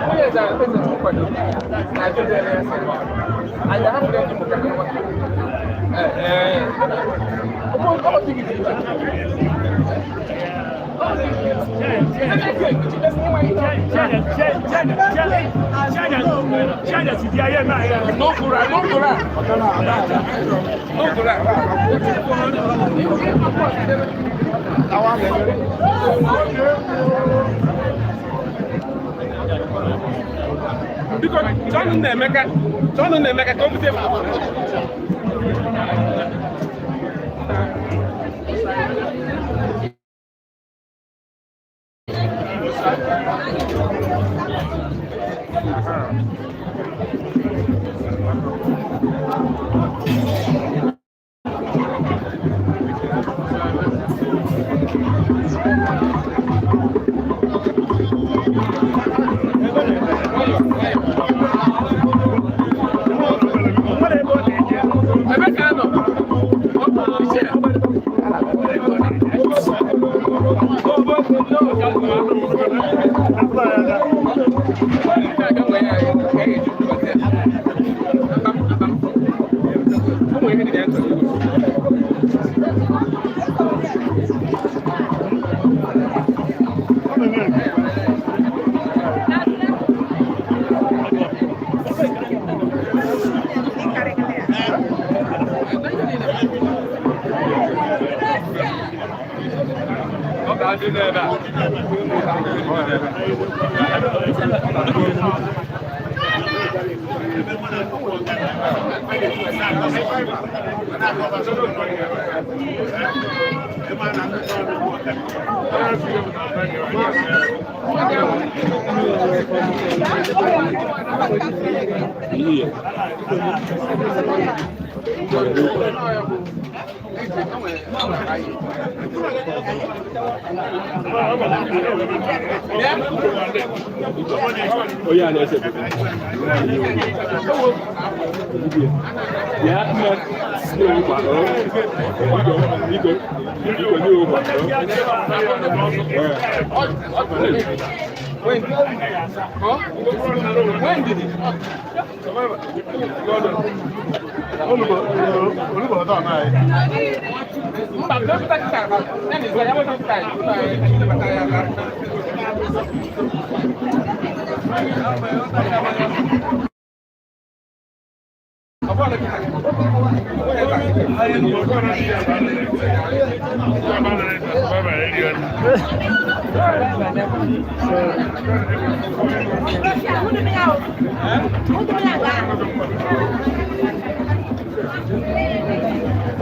Onye eze eze Chukwu kwadoro na-ajụ ndị ya sị anyị ahapụrụ ya ndị ka ha nwata. Ee, ụmụ ọ dị gị dị iche. N'okpuru a, n'okpuru a. N'okpuru a. Biko, chọọnụ Nnaemeka, chọọnụ Nnaemeka ka o bute m. Emeka nọ. Ọ ga-adị n'ebe a. Onye a na-ese foto. Ya nne nye ụkwa ọ. Biko, biko, biko nye ụkwa ọ. When did it? Mba, dọkịta kịta ya na ịzụ ya bụ dọkịta ya ya.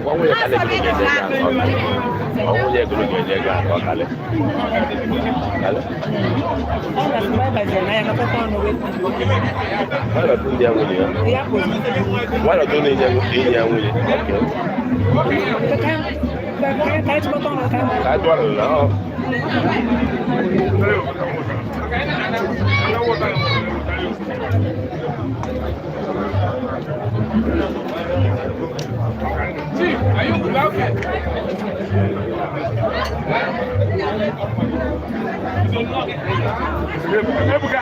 Gwa nwunye ka na-egoro gị enye gị akọ. Ọ nwunye egoro gị enye gị akọ kalị. Kalị. Why not ndị ya nwunye ya? Why not onye enyi ya nwunye? Okay. Ka a dụọrọ na ọ. Chief, are you okay? Ebuka.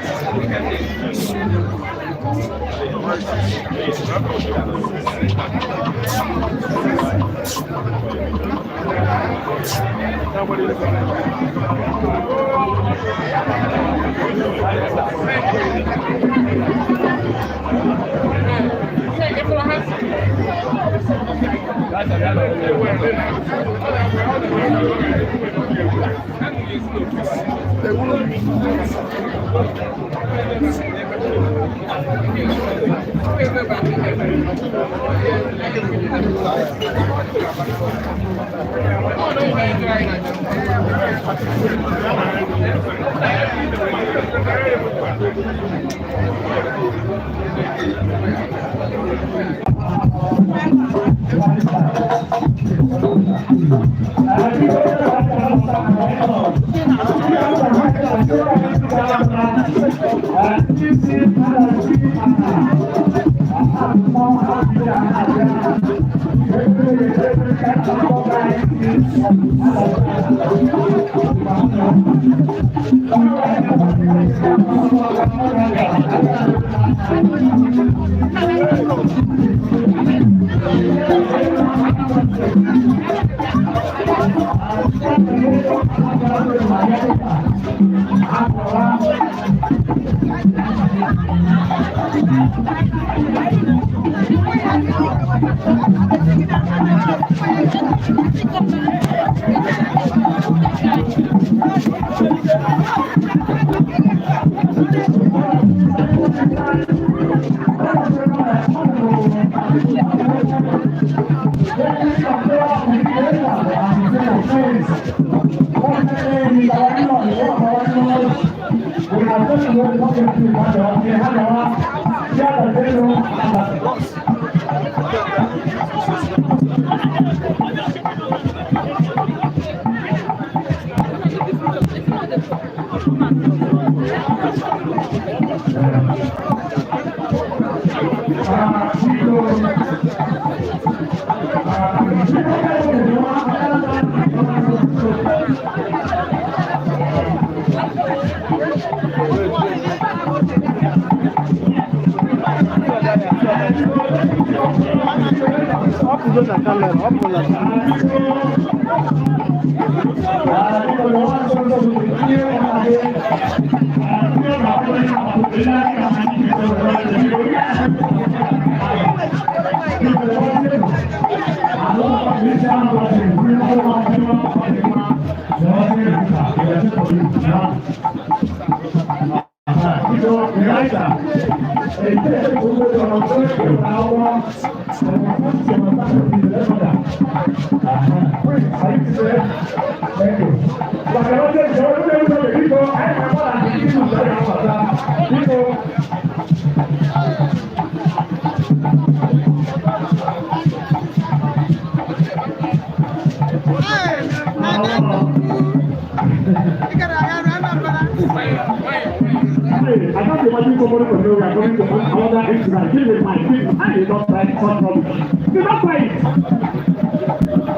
I can't imagine somebody from nowhere coming to another instrument, give me my give and you don't try such rubbish. You don't try it.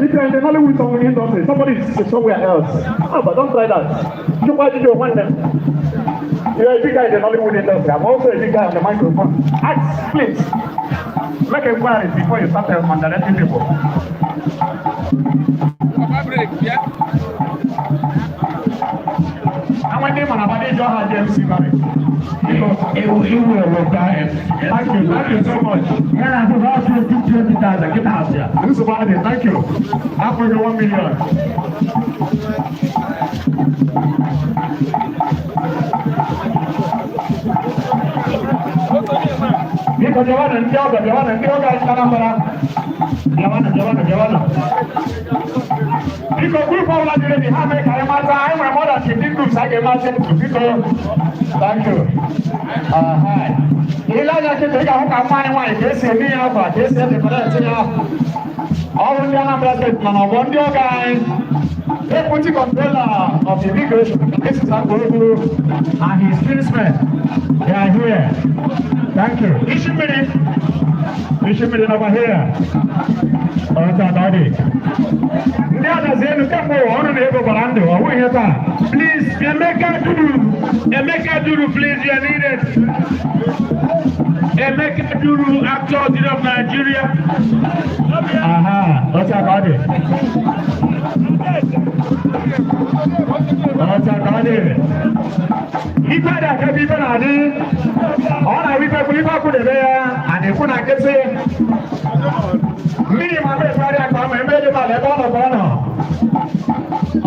If you're in the Hollywood song industry, somebody is somewhere else. Oh, but don't try that. You why did you want them? You're a big guy in the Hollywood industry. I'm also a big guy on the microphone. Ask, please. Make inquiries before you start directing people. Papa break, yeah? And when they man about the job James Barry. Ewu local MC. Thank you so much. Yeah, I about 20,000. Get out here. This is about it. Thank you. Africa 1 million. Biko bịawanụ, ndị ọgọ, bịawanụ, ndị ọgọ anyị Anambra. Bịawanụ, bịawanụ, bịawanụ. Biko, group ọbụla dị ready, ha mee ka anyị mata. Anyị nwere more than 15 groups a ga-eme attempt. Biko, thank you. Aha. Ile anya kịta, ị ga-ahụ ka nwaanyị nwaanyị ka esi eme ya akwa, ka esi edekoreti ya. Ọrụ ndị Anambra Steeti nọ n'ọgbọ, ndị ọgọ anyị. Deputy Controller of Immigration, Mrs. Agbogu, and his kinsmen, they are here. Thank you. Ishimiri, Ishimiri over here. Ọ̀tá Dọ́dì. Ndị adazi elu kemgbe ụwa ọrụ na-ego gbara ndụ, ọ bụghị ihe taa. Please, Emeka Duru. Emeka Duru, please, you are needed. Emeka Duru, actor of Nigeria. Aha, ọ̀tá ka ọ dị. Ọ̀tá ka ọ dị. Ife dị aka ebe ife na-adị. Ọ na-abụ ife kwuru ife akwụdebe ya, a na-ekwu na nkịtị. Mmiri ma na-efegharị akpa ma ebe dị mmadụ ebe ọ nọ ka ọ nọ.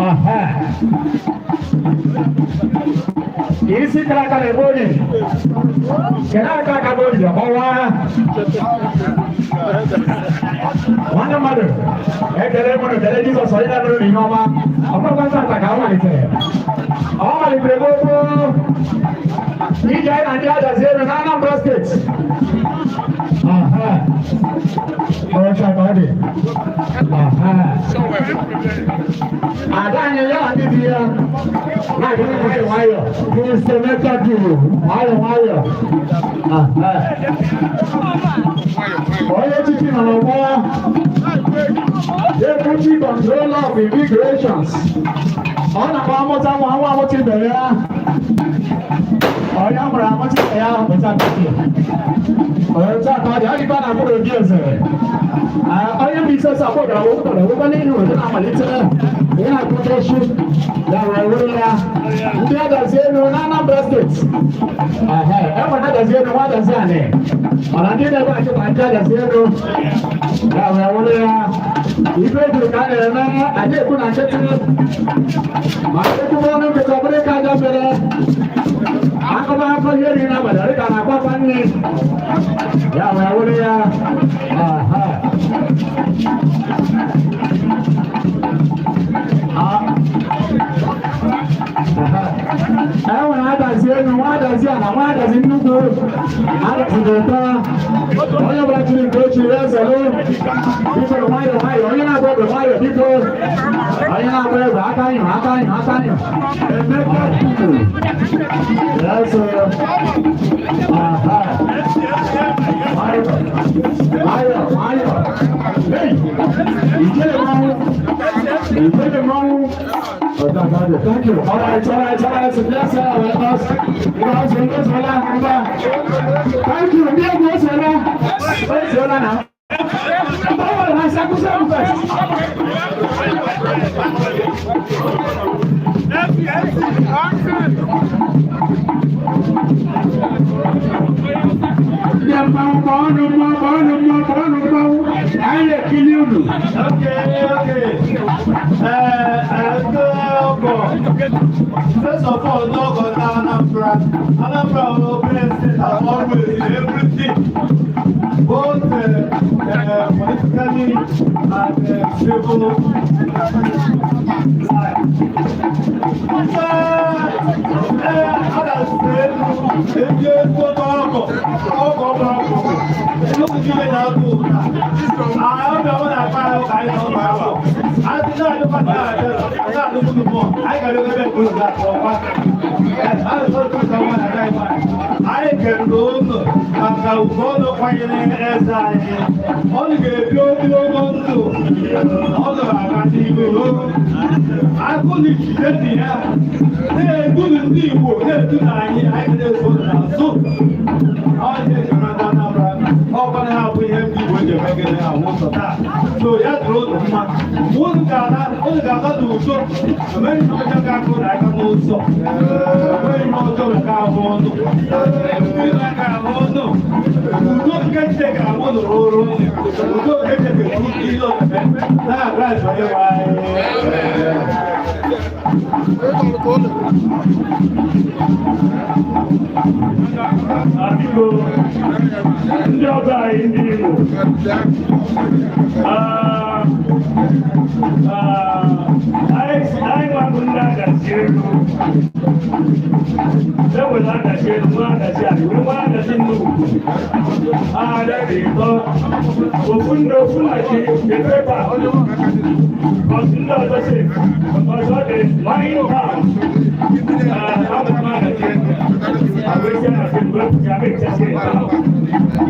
Aha. Isi kara aka na-ebe oli. Kedu aka aka bụ oli ọgbawa? Nwanne mmadụ, ekele mụrụ kele Jizọs onye na-emere n'ihe ọma. Ọ bụrụkwa tata ka ọ malitere. Ọ malitere gboo gboo. Ije anyị na ndị Adazi elu na Anambra Steeti. Aha. Ọcha ka ọ dị. Aha. Ada anyị ya na ndị di ya na-aga nwayọ nwayọ. Mr. Emeka Duru. Nwayọ nwayọ. Aha. Onye echichi nọ n'ọgbọ. Deputy Controller of Immigrations. Ọ na-akpọ amụta nwa nwa amụta ibe ya. Onye mụrụ amụta ibe ya pụta bekee. Otu a ka ọ dị, ọ dịkwa na mkpụrụ obi eze. Onye bụ isi ose akpọ gara wụkwara wụkwa n'ihu ụdị na-amalite ihe na-akpọta echi ya wee were ya ndị adazi elu na Anambra Steeti. Ehe, e nwere adazi elu nwa adazi anị, mana ndị na-ebe achịkwa ndị adazi elu ya wee were ya. Ife ejiri ka a na-eme anyị ekwu na nkịtị ma ekwuwe ọnụ nkịtị, ọ bụrụ ka aja mere akụba afọ ihe riri n'abalị dịka na-akwakwa nne ya wee were ya. Aha. Ah. Aha. E nwere adazi elu, nwa adazi ala, nwa adazi nnukwu, adazi ụtọ. Onye ọbụla chiri nke ochiri ezelu. Biko, nwayọ nwayọ. Onye na-agba egbe, nwayọ biko. Onye na-agba egbe, aka anyụ, aka anyụ, aka anyụ. Emeka Tutu. Yes, sir. Aha. Nwayọ nwayọ nwayọ. Hey! Ijele mmanwụ, ijele mmanwụ. Thank you. All right. Yes, sir. Us. Thank you. Ndị egwu osola. Osola na. Báwo na ṣàkóso first? Ndị mmanwụ, kpọọnụ mmanwụ, kpọọnụ mmanwụ, kpọọnụ mmanwụ, anyị na-ekili unu. Okay. Ndị ọgọ. First of all, ndị ọgọ na Anambra. Anambra will open state has always in everything, both politically and civil life. Ebi ezigbo ọgọ, ọgọ ọgọ ọgọ, nnukwu ibe na-atụ ụta. Ahụ bịa ọ na-akpa ahụ ka anyị nọ n'afọ. Asị na-adịkwa na-abịa na-adịkwu mmụọ, anyị gara ebe nke ụlọ ga-akpọ ọkwa. Anyị kelere unu maka ugwu unu kwanyere eze anyị. Unu ga-ebi ogologo ndụ, ọ ga-aga n'ihu. Agụ na ijide dị ya na-edu ndị Igbo, na-edu na anyị, anyị na-eso unu n'azụ. Ọ ihe ejiri ndị Anambra ọkwana ha bụ ihe ndị Igbo ji eme gịnị ahụ ụzọ taa. So ya dịrị unu mma. Mgbe unu ga-ala, unu ga-ala n'udo. Enweghị ihe ọjọọ ga-akụ na aka n'ụzọ, enweghị ihe ọjọọ ga-ahụ ọnụ, enweghị ihe ga-ahụ ọnụ. Udo nke Chineke ahụ unu rụrụ unu, udo nke Chineke bụ ihe omume na-abịa onye nwe anyị. Biko, ndị ọgọ anyị, ndị Igbo, anyị nwabụ ndị adazi elu, enwere adazi elu, nwa adazi ala, wee nwa adazi nnukwu, ada dị ịtọ, ofu ndị ofu na chi ebe a ọsị ndị ọzọ si ọzọ dị nine town. Abụ m adazi elu, wee si adazi elu wee pụta ebe nchesi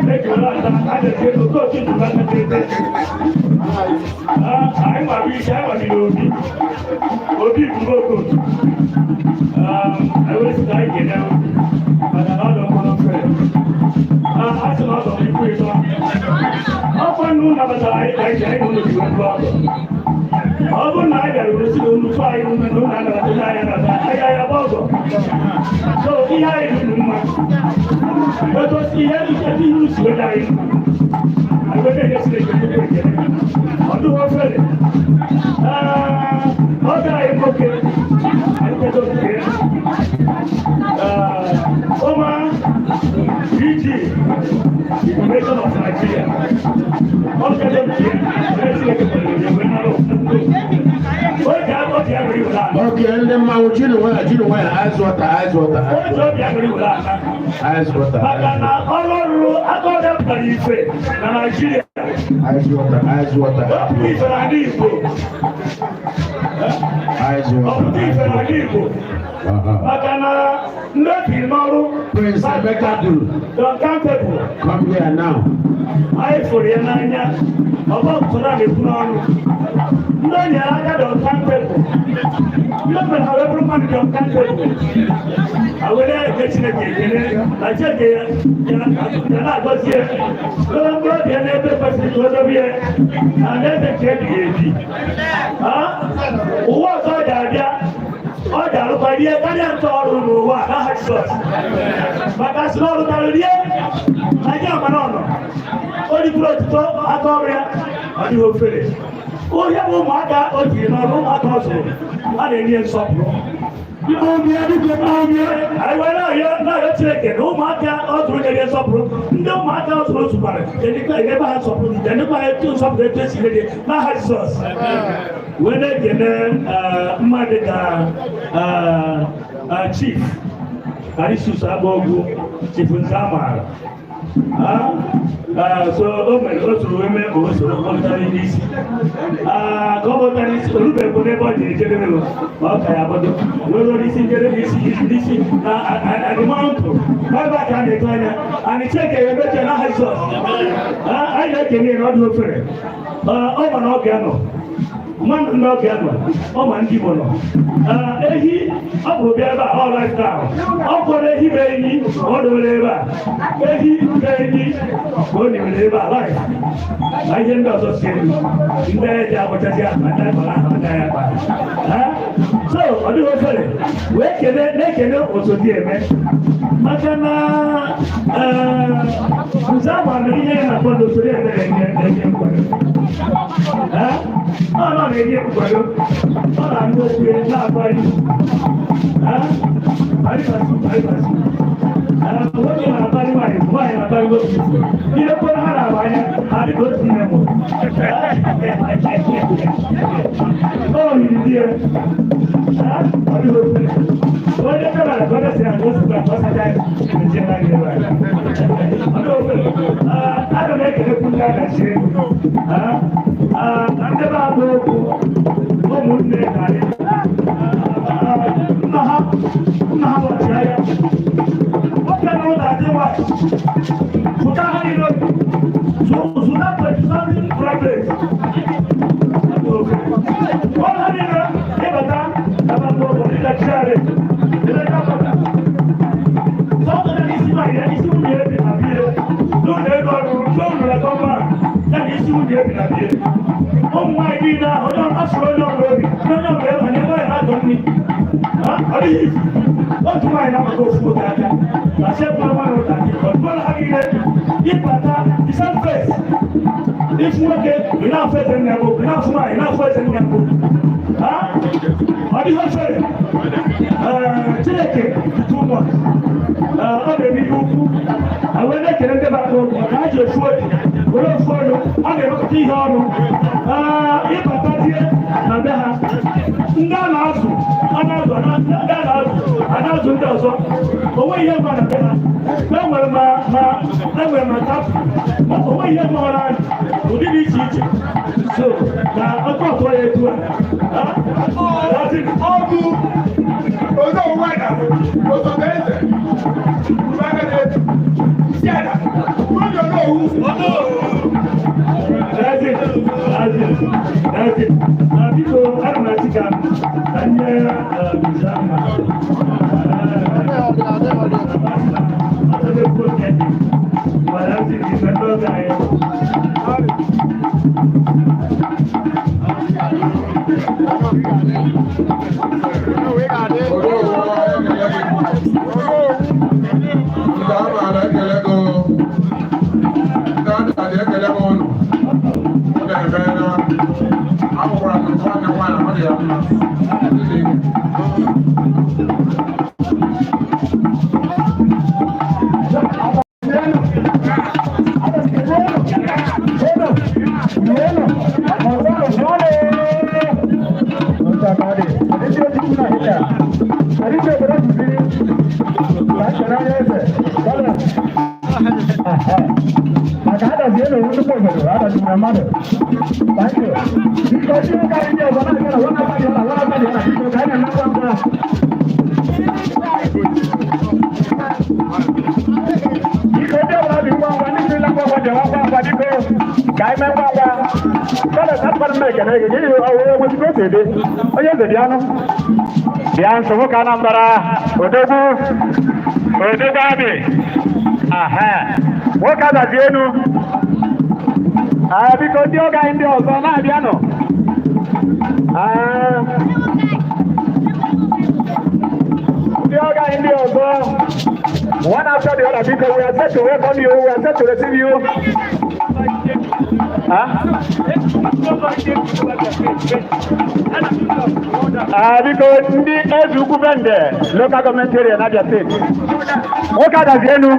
ejiri ata adazi elu kootu ndụba nnukwu. Anyị nwere isi, anyị nwere obi obi bụ okotu ewesịta anyị kene maka na ọ dị mkpụrụ mfe a sị na ọ dọ ikwu ịtọ ọkwa nnu nabatara anyị ka anyị ji anyị n'ụlọ ji wee ọgụ. Ọ bụrụ na anyị bịara gosi na unu tụọ anyị ume na unu anabata onye anyị anabata anyị, anyị agba ọgọ. So ihe anyị dị unu mma, etu ihe etu ihe unu si weta anyị mma, anyị wee na-enye Chineke nnukwu ekele. Ọ dịghị ofere. Ọga anyị nwoke anyị kedo nke former DG, Information of Nigeria. Ọ kedo nke Chineke kpọrọ ya wee nara oge obi aṅụrị were ala. Okay, ndị mmanwụ, jiri nwayọ, jiri nwayọ, ice water, ice water. Oge obi aṅụrị were ala Ice water. Maka na ọrụ ọrụrụ aka ọrịa pụtara ife na Nigeria. Ice water, ice water. Ọ pụta ife n'ala Igbo. Ice Ọ water. pụta ife n'ala Igbo maka na ndị okenye n'ọrụ. Prince Emeka Duru, the accountable. Come here now. Anyị fụrụ ya n'anya. Ọgbọ sọ̀rọ̀ na-ekwu n'ọnụ. Ndị o nyere aka dị uncountable. Ndị o mere ha wee bụrụ mmadụ dị uncountable. Ha wee na-eke Chineke ekele na Chineke ya ya na-agọzi ya. Dobe mkpụrụ obi ya n'ebe kwesịrị ka o dobe ya na alaeze nke ebighị ebi. Ha? Ụwa ọzọ ga-abịa, ọ ga-arụkwa rie karịa nke ọrụ n'ụwa a n'aha Jizọs. Maka sị na ọ rụtara rie na ji amara ọnọ. O rikwuru otuto aka ọrụ ya, ọ dịghị ofere. Onye bụ ụmụaka o jiri n'ọrụ, ụmụaka ọ zụrụ, a na-enye nsọpụrụ. Anyị wee na-arịọ Chineke na ụmụaka ọ zụrụ nyere nsọpụrụ, ndị ụmụaka ọ zụrụ zụkwara enyekwa ha nsọpụrụ, enyekwa ha etu nsọpụrụ etu esi nye n'aha Jizọs. Wee na-ekene mmadụ ka Chief Arisus Agbogu, Chief Nzamara. So o mere o soro wee mee ka o soro kpọtara n'isi. Ka ọ kpọtara n'isi, olubekwu n'ebe ọ jiri jedebe, ma ọ ka ya gbado wee ruo n'isi njedebe, isi n'isi na adịmọntụ ebe a ka a na-eto anya anyị. Chineke ya emeche n'aha Jizọs. Anyị na-ekene ya na ọ dị ofere. Ọ ma na ọ ga-anọ mmadụ ndị ọbịa nọ, ọ ma ndị Igbo nọ. Ehi ọ bụ bịa ebe a, ọ lifestyle ọ kwọrọ ehi bụ enyi ọ dowere ebe a, ehi bụ enyi ka o nyere ebe a life na ihe ndị ọzọ si elu ndị eji abụchazi akpa ndị akpara ahụ ndị agha kpara. So ọ dịghị ofere wee kene na-ekene osodi eme maka na nze ama na ihe ya na-akpọ na osodi eme na-enye nkwado. Ọ nọ na-enye nkwado, ọ na-anụ okwu ya na-agba izu. Arịbasu arịbasu, nwoke na-akparị nwaanyị, nwaanyị na-akparị nwoke. Ihe kwere ha na-agba anya ha dịka otu ihe mụ o yiri di ya. Ọ dịghị ofere onye kamara ka ọ gasịrị aka ozugbo a ka ọ sacha ya mechie ha gị ebe a. Ọ dịghị ofere. Ana m ekelekwu ndị a na-achị ego ndị be abụ okwu ụmụnne ka anyị nna ha, nna ha lọchiri anya nwoke na ụlọ adị nwanyị zụta ha niile obi zụta 20,000 private ụlọ ha niile ịbata ebe ndị ụlọ dịka chiarị dịka pata sọtọ na isi nwaanyị ya isi nwunye ebi na bie n'ụlọ ego ọrụ n'ụlọ na kọmpa ya na isi nwunye ebi na bie. Ụmụ nwaanyị niile ahụ, onye asụrụ onye ọbụla obi na onye ọbụla ebe anyị nwaanyị na-adọ nri. Ọ dịghị izu otu nwaanyị na-amata ofu nwoke aka na sekwu nwaanyị ụta ọdụọla ha niile ịbata the same face. Ifu nwoke, ị na-afụ eze nna bụ, ị na-afụ nwaanyị, ị na-afụ eze nna bụ. Ọ dịghị ofere. Chineke dị too much. Ọ na-eme ihe ukwu. Wee na-ekele ndị bara okwu maka ha ji ofu obi were ofu ọnụ a na-emekọta ihe ọnụ. Ịbatazie na be ha, ndị a na-azụ a na-azụ ndị a na-azụ a na-azụ ndị ọzọ, o nweghị ihe gwa na be ha. Enwere ma enwere ma tapụ, o nweghị ihe gbawara anyị ụdị dị iche iche. So na ọkụ ọtụọ ya etu a. Ọ bụ Ozo Wada, osote eze, Isiada, Onye Onowu. That's it. That's it. That's it. Na biko, ana m achị ka nye Bizama. Mana ntị dị ndị ọga anyị. Ndị a maara ekele gị, ndị a dị ekele m ụnụ. Ọ na-eme na ahụkwara m nwanne m nwaanyị, ọ dị ya mma. Maka adazie na owu nnukwu obodo adaziri mmadụ. Thank you. Biko, ndị ụka ndị ọzọ na-abịa na wọn abalị ọla wọn abalị ọla, biko ka anyị na-eme ngwa ngwa. Biko, ndị ọbụla dị ngwa ngwa, ndị sirila ngwa ngwa bịawa ngwa ngwa, biko ka anyị mee ngwa ngwa. Ọrụ m ekene gị, gị ọwụ otu ede. Onye eze bịanụ. Bịa nso nwoke Anambra, odogwu, odogwu amị. Aha. Nwoke adazi enu. Ah, biko ndị ọga anyị ndị ọzọ na-abịanụ. Ah, ndị ọga anyị ndị ọzọ. One after the other, biko we are set to welcome you, we are set to receive you. Huh? Ah, biko ndị eze ukwu Bende local government area na Abia State. Nwoke adazi enu.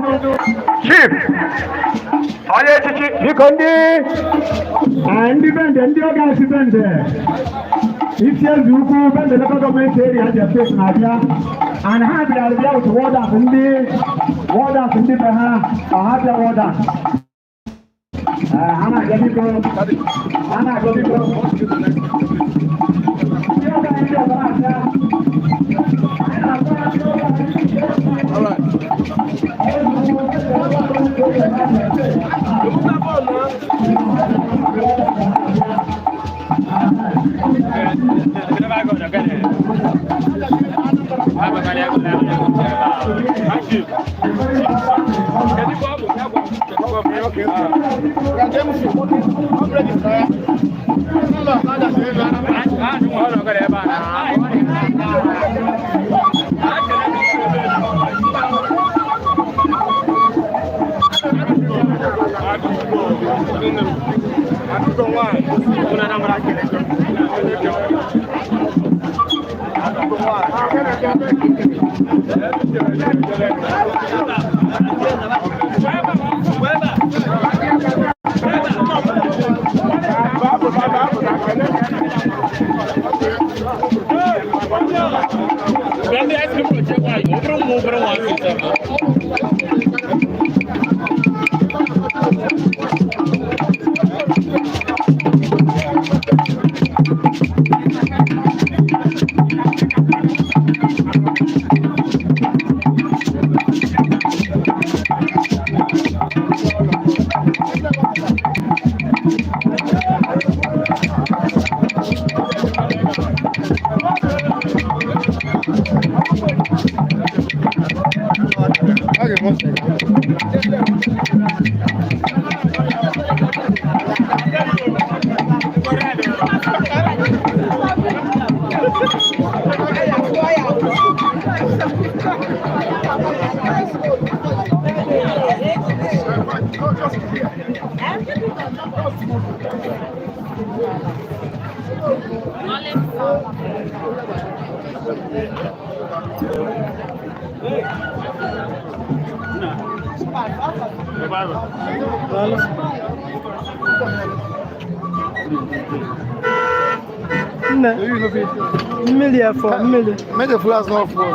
Chief. Onye echichi biko ndị ah, ndị Bende ndị ọga esi Bende. Isi eze ukwu Bende local government area Abia State na-abịa. And ha bịara bịa with warders ndị warders ndị be ha ọha bịa warders. Ah, ha na-abịa biko. Ha na-abịa biko. Ndị ọga ndị ọzọ na-abịa. Nne, mmiri afọ mmiri. Make the flowers not fall.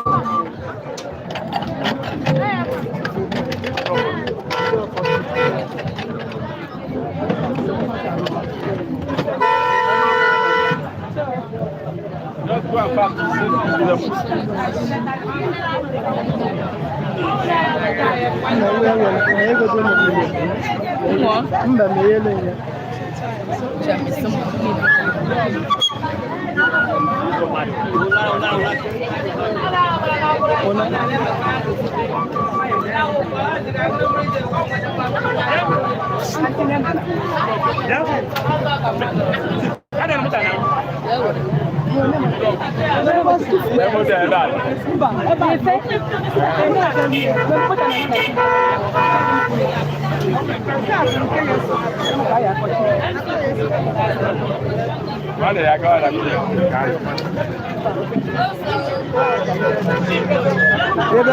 Nna ya nwere na ego dị na mmiri. Mba meghele ya. Ebe moto anyị. Ebe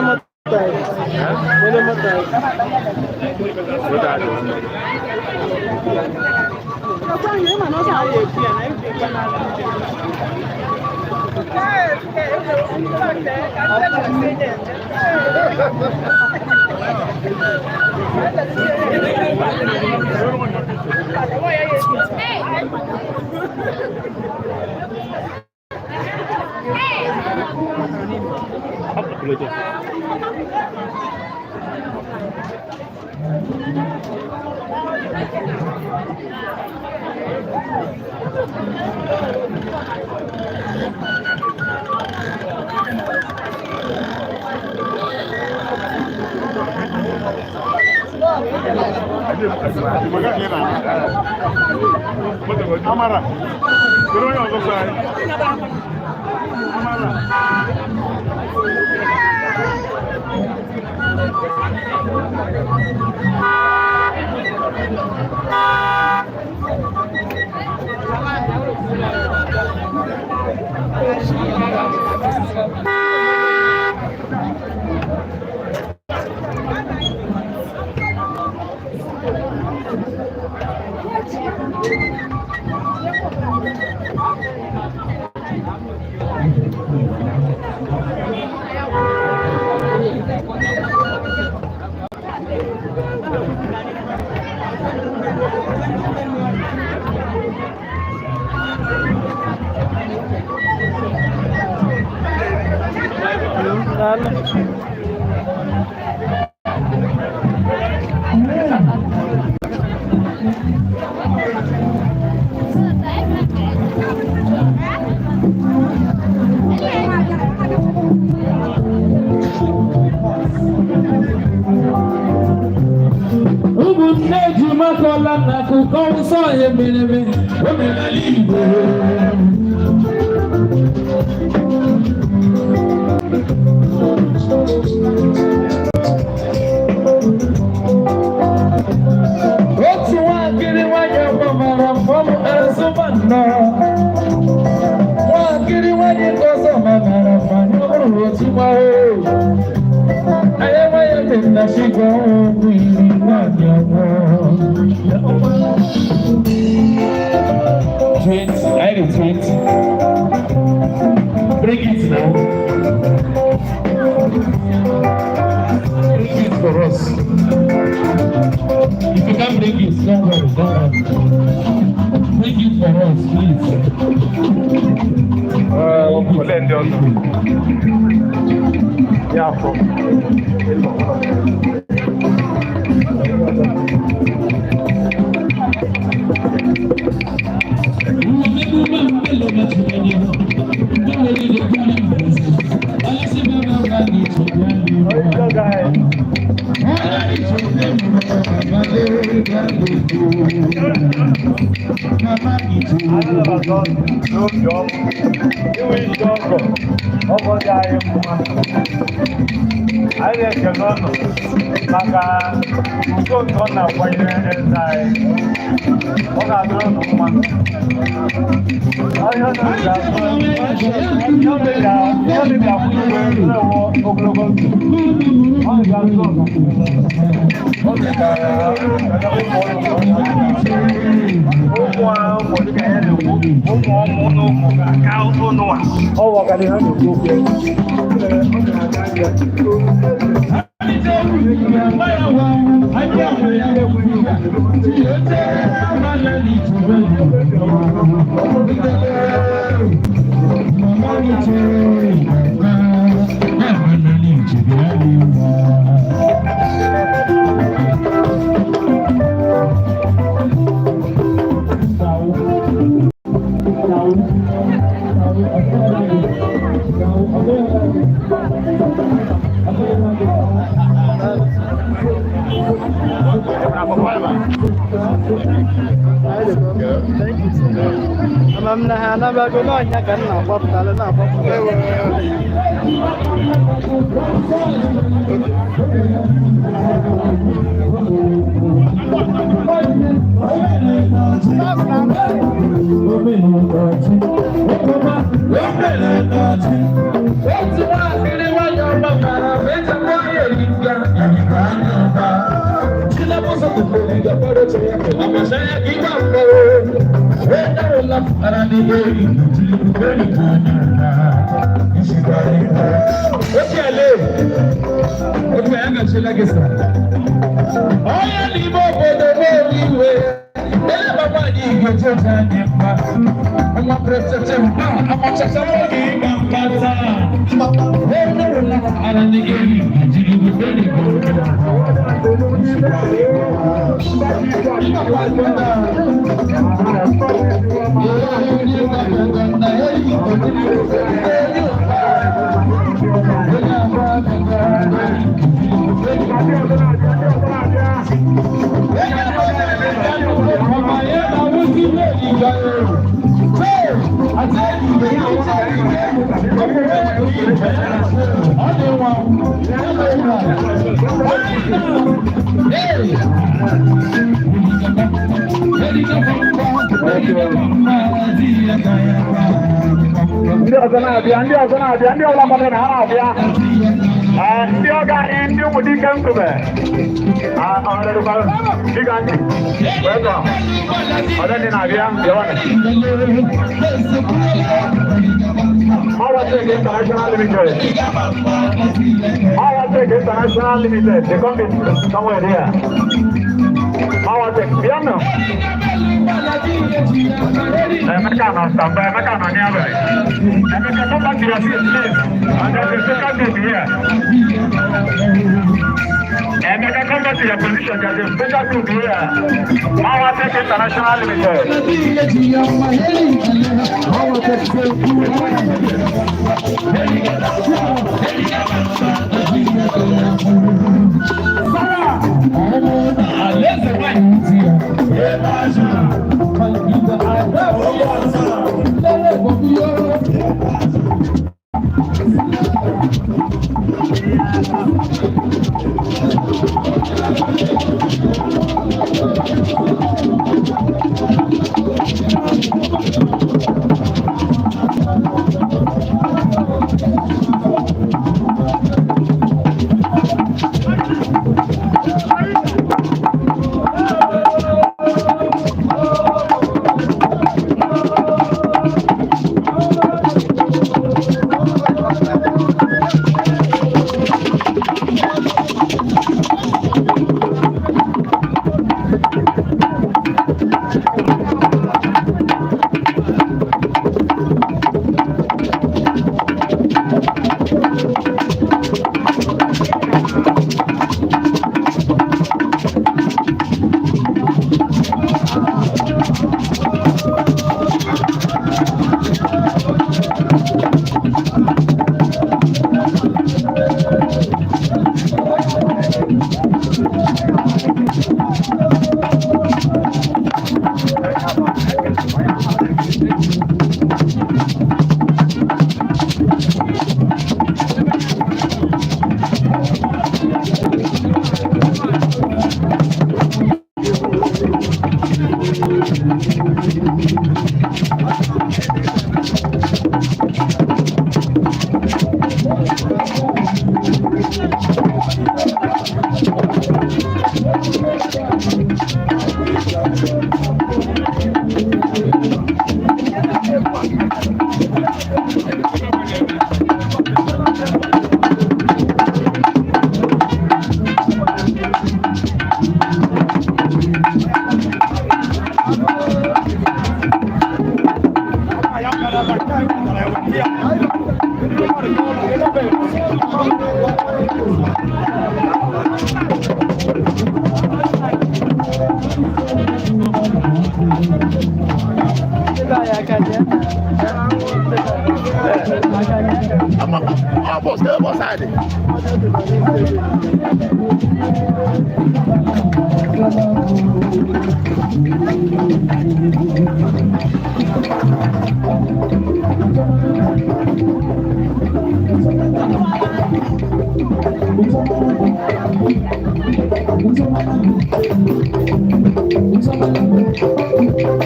moto anyị. Amara. Kedu onye ọzọ so anyị? Amara. Daalụ. Ụmụnne ejima kọla n'akụkọ nsọ ya mere eme omenala Igbo. Otu nwakịrị nwanyị ọma mara mmanwụ azụma nnọọ. Nwakịrị nwanyị nke ọzọ mara mma n'ọrụ otu nwa o. Anyị enweghị ebe nnachi ga ọnwụ iri nwanyị ọnwụ. 20, I did 20. Bring it now. Bring it for us. If you can't bring it, don't worry, don't worry. Bring it for us, please. Olee ndị ọzọ? Ya afọ. Anabata ọnụ n'obi ọma, inwe isi ọgọ, ọgọ dị anyị mma. Anyị na-ekele ọnụ maka ugo nke ọ na-akwanyere eze anyị. Ọ ga-adịrị ụnụ mma. Ihe ọ na-eji akwụ ụgwọ na-enwe ogologo ndụ. Ọ ga-azụ ọganihu. Ọ ụmụ ahụ dịka ya na-ekwu ụmụ ọmụ na ụmụ ga-aka ụnụ a. Ọ bụ ọganihu ha na-ekwu okwu ya. Ama m na ha anabago n'ọnya ka m na-agbapụtalụ na-agbapụta. Onye n'ime obodo na-ewe iwe, elebakwa anyị ga-eje anyị mma. Nwa prefect mba, amachacha oge ịga mba taa. Onye rụla ara ndị eri, jiri wubere gị. Ndị ọzọ na-abịa, ndị ọzọ na-abịa, ndị ọbụla gbadoro na ha na-abịa. Ee, ndị ọga anyị, ndị ụmụ dike nkube. Dịka ndị welcome. Ọdọ ndị na-abịa, bịawanụ. Mawatec International Limited. Mawatec International Limited. The company somewhere there. Mawatec, bịanụ. Emeka nọ Samba, Emeka nọ nearby. Emeka, come back to your seat, please. And there's a second group here. Emeka, come back to your position. There's a special group here. Mawatec International Limited.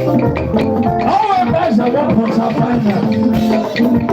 All our guys are one quarter final.